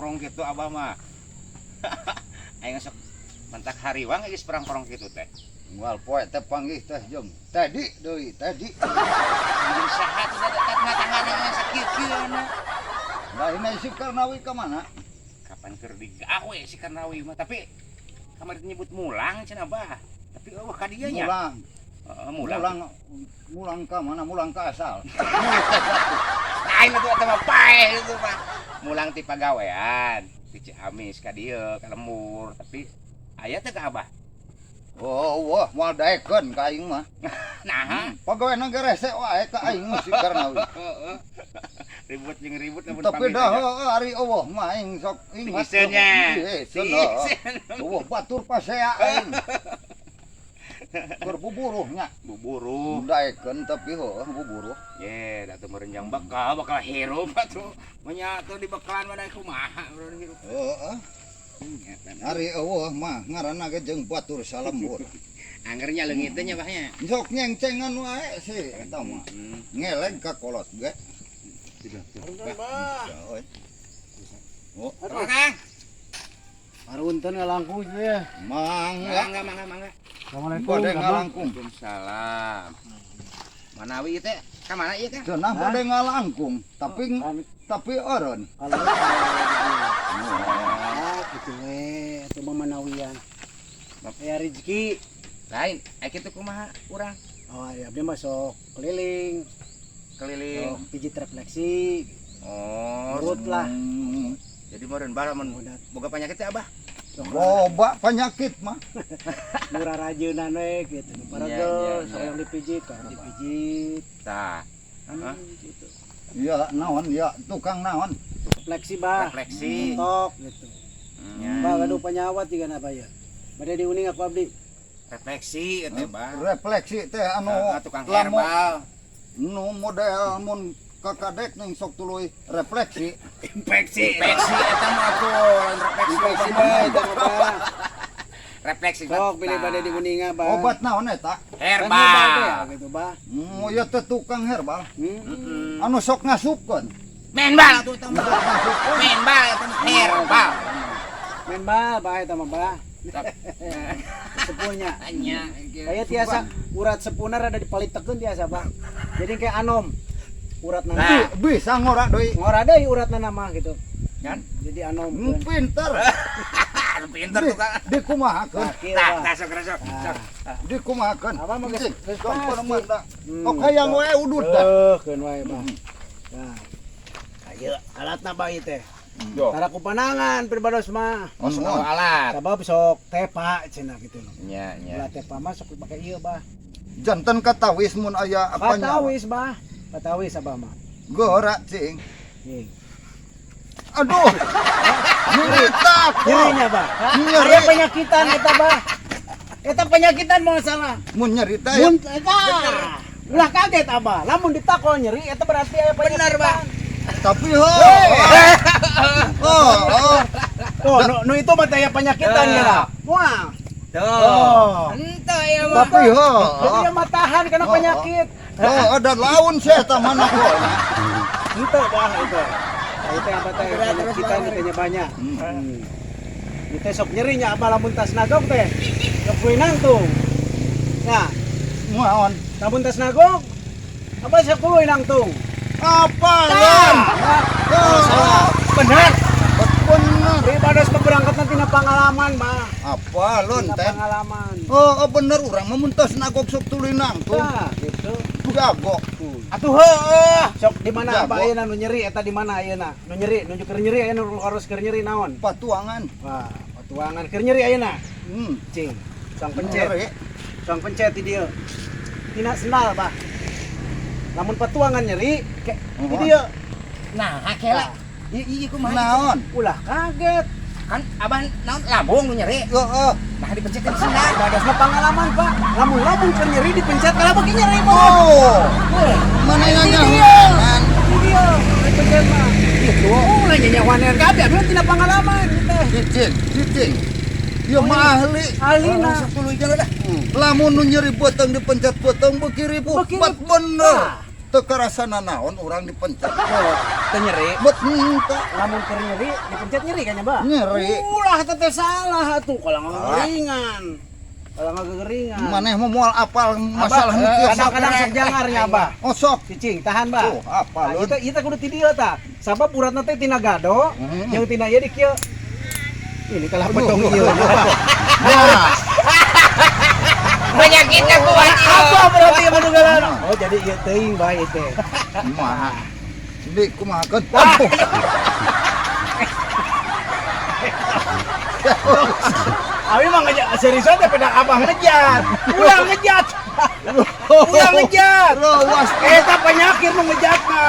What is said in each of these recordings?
prang-prong kitu abah mah. Aing sok mentak hariwang geus prang-prong kitu teh. Unggal poe teh panggih teh jeung Tedi deui, Tedi. Jeung saha tuh da tetangga sakieu-kieuna. Lain si Karnawi ka mana? Kapan keur digawe si Karnawi mah, tapi kamari nyebut mulang cenah, Bah. Tapi euweuh ka dieu nya. Mulang. Heeh, mulang. Mulang, mulang ka mana? Mulang ka asal. Lain atuh eta mah, paeh itu mah. Mulang ti pagawean ti Ciamis ka dieu ka lembur, tapi aya teh ka Abah. Oh, wah, moal daekeun ka aing mah. Nah, Pagaweana ge rese wae ka aing mah si Karnawi. Ribut jeung ribut lamun Tapi panggih dah teh. Heueuh, ari euweuh mah aing sok ingat. Iseunnya. Iseun, heueuh. Euweuh batur pasea aing. Keur buburuh nya. Buburuh. Daekeun tapi heueuh buburuh. Ye, da teu merenjang bekal, bakal hirup atuh. Nya tuh di bekalan mana kumaha urang hirup. Heeh. Ari euweuh mah ngaranna ge jeung batur salembur. Anggernya leungit teh nya, Bah, nya. Sok nyengcengan wae sih eta mah. Ngeleg ka kolot ge. Punten, Bah. Euy. Oh, Aduh, Kang. Arunten ngalangkung itu ya. Mangga. Mangga, mangga, mangga. Assalamualaikum. Bade Abang. ngalangkung. Waalaikumsalam. Manawi ieu teh ka mana ieu, Kang? Cenah bade ngalangkung, tapi tapi eureun. Kalau ah, gitu we, atuh mah manawian. Aya rezeki. Lain, aya kitu kumaha urang? Oh, ya abdi mah sok keliling, Keliling. sok pijit refleksi, Oh, urut lah. Jadi meureun bala mun Udah boga penyakit teh, Abah. Sok Loba penyakit mah. murah rajeunan we gitu. Nu Iya, paragel, sok iya. yang dipijit, kan dipijit. Tah. Heeh. Gitu. Ya naon ya tukang naon. Refleksi, Bah. Refleksi. Tok gitu. Ya. Bah, gaduh panyawat juga napa ya. Bade diuning aku abdi. Refleksi eta, Bah. Refleksi teh anu Heeh, tukang lamun herbal. Nu model mun kakadek ning sok tuluy refleksi. Infeksi. Infeksi eta mah atuh, lain refleksi. Infeksi, Bah, eta mah, Bah. Refleksi. Sok pilih bade diuninga, Bah. Obat naon eta? Kan herbal teh, Herbal. gitu, Bah. Ieu teh tukang herbal. Anu sok ngasupkeun. Main bal atuh eta mah. Main bal eta mah herbal. Main bal, Bah, eta mah, Bah. Sepuhnya. Nya. Kayak tiasa urat sepuhna rada dipalitekeun tiasa, Bah. Jadi kayak anom. Urat Nah. nana. Bisa ngora deui. Ngora deui uratna nama gitu. Kan? Jadi anom. Pinter. Aduh, pinter tukang. Dikumahakeun. Nah, kieu, Tah, Bah. tah, sok sok. Sok. Dikumahakeun. Apa mah geus geus Sok pasti. mah. Oh, hayang we udud dah. Eh, keun wae, Bah. Nah. Ayo, alatna, Bah, ieu teh. Yo. Tara ku panangan pribados mah. Oh, sok alat. Sabab sok tepa cenah gitu loh. Nya, nya. Ulah tepa mah sok dipake ieu, Bah. Janten katawis mun aya apa nyawa. Patawis, Bah. Patawis abah mah. Geura cing. Nih. Aduh. Nyerita. Nyerinya, Bah. Nyeri. Aya penyakitan eta, Bah. Eta penyakitan mau salah. Mun nyerita ya. Mun eta. Ulah kaget abah. Lamun ditakol nyeri eta berarti aya penyakitan. Bener, Bah. Tapi ho. Oh, oh. Tuh, nu itu mah aya penyakitan Ya. ya. Wah. Tuh. Oh. Ente ya mah. Tapi ho. Jadi dia mah tahan karena Oh, penyakit. Oh, ada laun sih eta mana kok. Itu bah itu. Nah, itu yang teh penyakitan katanya banyak. Itu sok nyerinya apa lamun tas nagog teh. Sok kuy nangtung. Nah, Naon? Lamun tas nagog apa sok kuy nangtung? Apa lan? Nah, Bener. Bener. Daripada berangkat tina pengalaman, Bah. Apa lon Tina teh? Pengalaman. Oh, oh bener urang mah mun tos nagog sok tuluy nangtung. Nah, gitu. Jago. Atuh heueuh. Sok di mana Jago. apa ayeuna nu nyeri eta di mana ayeuna? Nu nyeri, nu keur nyeri ayeuna nu harus keur nyeri naon? Patuangan. Wah, patuangan keur nyeri ayeuna. Cing. Suang pencet. Nyeri. Suang pencet di dieu. Tina sendal, Bah. Lamun patuangan nyeri, ke di dieu. Nah, kela. Ieu ieu kumaha? Naon? Ulah kaget. Kan abah naon lambung nu nyeri. Heeh. Nah, dipencet ke sendal. Badasna pengalaman, Pak. Lamun lamun keur nyeri dipencet kalau beuki nyeri mah. Oh. Mana Di nanya? dieu. Di dieu dipencet mah. Gitu. Oh, lah nyanyawanean kabeh abdi tina pengalaman teh. Cicing, cicing. Ieu mah ahli. Ahlina. Sok tuluy jeung dah. Lamun nu nyeri beuteung dipencet beuteung beuki ribu. Beuki Bat ribu. bener. Tah. Teu karasa nanaon urang dipencet. Oh, teu nyeri. Bet henteu. Lamun keur nyeri, dipencet nyeri kan ya, Bah? Nyeri. Ulah eta teh salah atuh kalau ngegeringan. Kalau ngegeringan. Maneh mah moal apal masalah nu kieu. Kadang-kadang sok jangar nya, Abah. Oh sok. Cicing, tahan, Bah. Tuh, apal. Nah, ieu teh kudu ti dieu tah. Sabab uratna teh tina gado, jeung tina ieu di kieu. Ini kalah Aduh, potong aduh, ieu. aduh, aduh. Nah, Penyakitnya kuat ieu. Apa berarti yang menunggalan? Oh, jadi ieu teuing bae ieu teh. kumaha? Di kumahakeun? Aduh. Abi mah ngejat seriusan teh pedak abah ngejat. Ulah ngejat. Ulah ngejat. Rawas Eta penyakit nu ngejatna.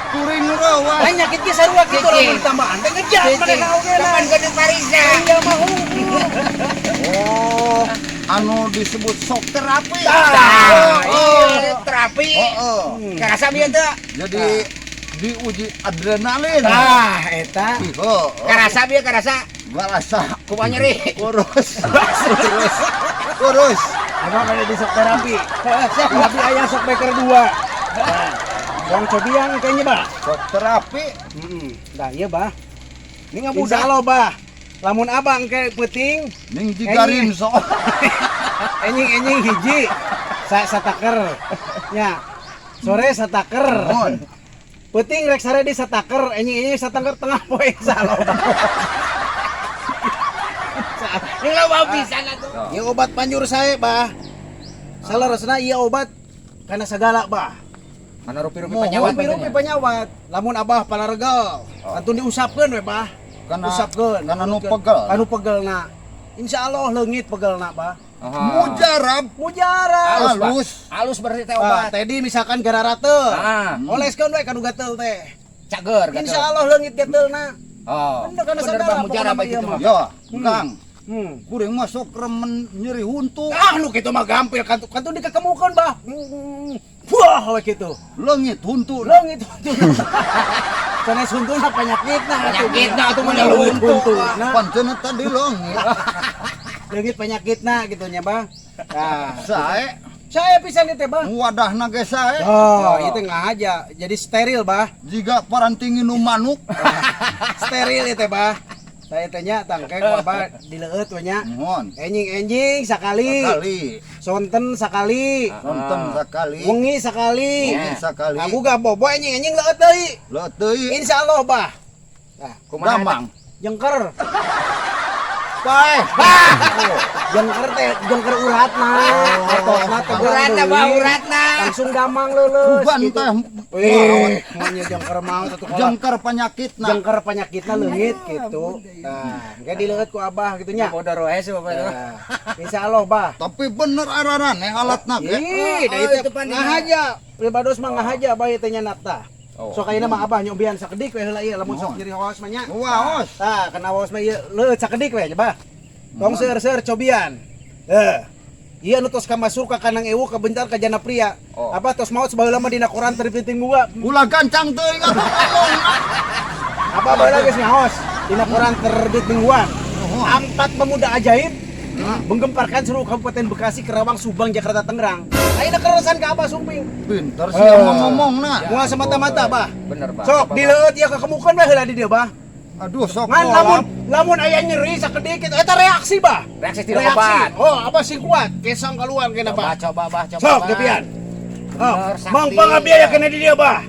kuring rawas. Penyakit ge sarua kitu Cicing. lamun tambahan teh ngejat Cicing. manehna oge lah. Kapan kudu parisa? Iya mah hungkul. Oh, anu disebut sok terapi. Tah, Oh, iya terapi. oh. Karasa bieu teu? Jadi diuji adrenalin. Tah, eta. Ih, oh, oh. Karasa bieu karasa. Barasa Kumaha nyeri? kurus. Kurus. Kurus. Abah pada di sok terapi. Tapi ayah sok beker 2. Nah, dong cobian kayaknya, Bah. Sok terapi. Heeh. Dah iya, Bah. Ini ngabudak. Insya Allah, Bah. Lamun abang ke peuting, Ning jigarin sok. enjing-enjing hiji sa sataker. Nya. Sore sataker. Mohon. Peuting rek sare di sataker, enjing-enjing sataker tengah poe insyaallah. Ini loba pisan atuh. Ieu obat panjur sae, Bah. Saleresna ieu obat kana sagala, Bah. Mana rupi-rupi Mohon. panyawat. Rupi-rupi panyawat. Lamun abah palaregel, kantun diusapkeun we, Bah. Kana Usapkeun. kana nu pegel. Anu pegelna. Insyaallah leungit pegelna, Bah. Mujarab. Mujarab. Halus, Bah. Halus. Halus berarti teh Ah, obat. tadi misalkan gararateul. Ah. Oleskeun we ka nu gatel teh. Cager gatel. Insyaallah leungit gatelna. Oh. Bener, kana Bener sagala, Bah mujarab pokona mah gitu ieu mah. Ya, Kang. Kuring mah sok remen nyeri huntu. Ah, nu kitu mah gampil kantu kantu dikekemukeun, Bah. Wah, we kitu. Leungit huntu. Leungit huntu. Sanes huntuna penyakitna atuh. Penyakitna atuh mah Leungit huntu. huntuna. Pancen tadi leungit. Leungit penyakitna gitu nya, Bah. Nah, Sae saya pisan ieu teh, Bah. wadahna ge sae. Oh, itu ngahaja. Jadi steril, Bah. Jiga parantingi nu manuk. Steril ieu teh, Bah. Saya tanya tangke ku Abah dileueut we nya. Mohon. Enjing-enjing sakali. Sekali. Sonten sakali. Sonten sekali. Wengi sakali. Wengi sakali. Aku gak bobo enjing-enjing leueut deui. Leueut deui. Insyaallah, Bah. Nah, Kumaha Damang. jengker. Paeh. Jengker teh jengker uratna. Ototna tegang Uratna, deui. Bah, uratna. Langsung damang leuleus Uban gitu. teh. Wih, maunya jengker mau atuh kalau Jengker penyakitna. jengker penyakitna leungit gitu. Nah, engke dileueut ku Abah gitu nya. Bodoh roe sih bapak itu. Nah, insyaallah, Bah. Tapi bener araraneh alatna ge. Ih, da Oh, itu itu pan ngahaja. Pribados mah ngahaja bae teh nya nakta. Oh. Sok ayeuna mah Abah nyobian sakedik we heula ieu lamun sok Mohon. nyeri waos mah nya. Waos. Tah, kana waos mah ieu leueut sakedik we nya, Bah. Tong seueur-seueur cobian. Heuh. Ieu nu tos kamasuk ka kanang ewu kabentar ka jana pria. Oh. Abah tos maot sabaheula mah dina koran terbiting gua. Ulah gancang teuing atuh ngomong. Abah baheula geus ngaos dina koran terbit mingguan. Mohon. 4 pemuda ajaib menggemparkan seluruh Kabupaten Bekasi, Kerawang, Subang, Jakarta, Tangerang. Ayeuna keresan ka Abah Sumping. Pinter sih yang ngomongna. Moal semata-mata, Bah. Bener, Bah. Sok Coba, Bah. dileueut ieu kekemukeun we heula di dieu, Bah. Aduh sok Ngan kolap. lamun lamun aya nyeri sakedik kitu eta reaksi, Bah. Reaksi tidak obat. Oh, apa sing kuat? Kesang keluar kena, Coba Bah. coba Bah, coba. Sok Bah. depian. Oh, Bener, sakti. mang pangabiaya kena di dieu, Bah.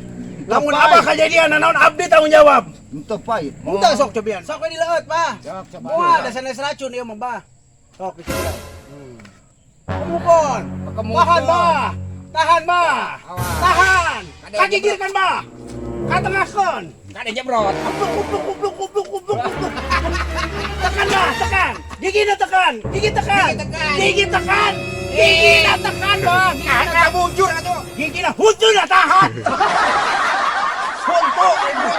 Lamun Tepai. abah kajadian naon abdi tanggung jawab. Henteu pahit. Henteu sok cobian. Sok we dileueut, Bah. Sok coba. Moal da sanes racun ieu mah, Bah. Sok dicobian. Kemukon. Kemukon. Tahan, Bah. Tahan, Bah. Awas. Tahan. Kade Kagigirkan, Bah. Katengahkeun. Kade jebrot. Kubluk, kubluk, kubluk, kubluk, kubluk, kubluk. Tekan, Bah, tekan. Gigi tekan, gigi tekan. Gigi tekan. Gigi tekan. Gigi tekan, Bah. Gigi Nah, tekan. bujur atuh. Gigi na huntu na tahan. Huntu, huntu.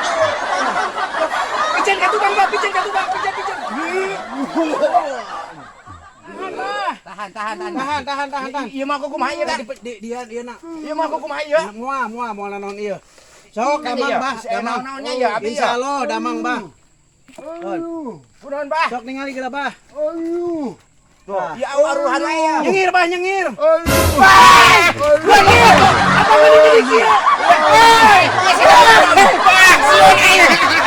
Pijan ka tukang, Bah, pijan ka tukang, pijan, pijan. Tahan, Bah. Tahan, tahan, tahan. Tahan, tahan, tahan, tahan. Ieu mah aku kumaha ieu, Di, di, dia, dia nak. Ieu mah aku kumaha ieu? Moal, moal, moal naon ieu. Sok, Kan damang, iya. Bah, damang. Naon-naonnya ya, abi ya. Insyaallah damang, Bah. Kunaon, Bah? Sok ningali geura, Bah. Tuh, ya aruhan wae ya. Nyengir, Bah, nyengir. Bah! Nyengir. Apa ini jadi kieu? Woi, masih ada. Wah, sieun aing.